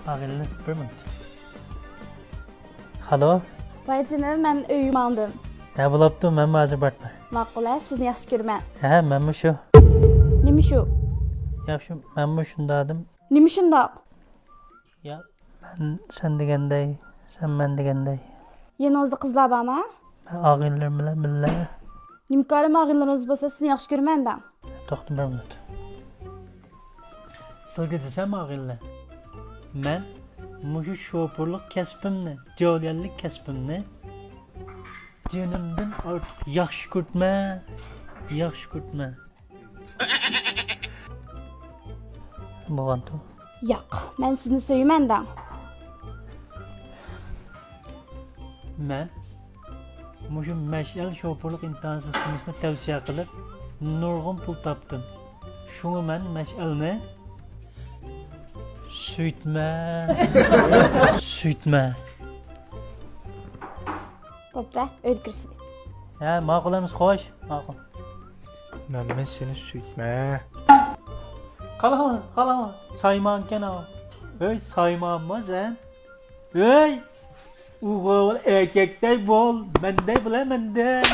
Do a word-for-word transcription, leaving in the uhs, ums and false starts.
ئاغىنىلەر، بىر مىنۇت. ھالو. ۋاي جېنىم، مەن ئۆيگە ماڭدىم. ھە، بولاپتۇ، مەنمۇ ھازىر بارىمەن. ماقۇل ھە، سىزنى ياخشى كۆرىمەن. ھە، مەنمۇ شۇ. نېمە شۇ؟ ياخشى، مەنمۇ شۇنداق ئادەم. نېمە شۇنداق؟ يا، مەن سەن دېگەندەي، سەن مەن دېگەندەي. يېنىڭىزدا قىزلار بارمۇ؟ مەن ئاغىنىلىرىم بىلەن بىللە. نېمە كارىم، ئاغىنىلىرىڭىز بولسا سىزنى ياخشى كۆرىمەن دەڭ. توختا، بىر مىنۇت. سىلىگە دېسەم ئاغىنىلەر، مەن مۇشۇ شوپۇرلۇق كەسپىمنى، جوليەنلىك كەسپىمنى جېنىمدىن ئارتۇق ياخشى كۆرىمەن، ياخشى كۆرىمەن. بولغانتۇ. ياق، مەن سىزنى سۆيىمەن دەڭ. مەن مۇشۇ مەشئەل شوپۇرلۇق ئىمتىھان سىستېمىسىنى تەۋسىيە قىلىپ، نۇرغۇن پۇل تاپتىم. شۇڭا مەن مەشئەلنى سۆيىمەن. سۆيىمەن. بوپتۇ، ئۆيگە كىرسىلى. ھە، ماقۇل ئەمىسە، خوش. ماقۇل. مەنمۇ سېنى سۆيىمەن. قالا، قالا. سايمانكەن ئاۋۇ. ھۆي، سايمانما سەن؟ ھۆي! ئوغۇل، ئەركەكتەك بول. مەندەك بول، ھە، مەندەك.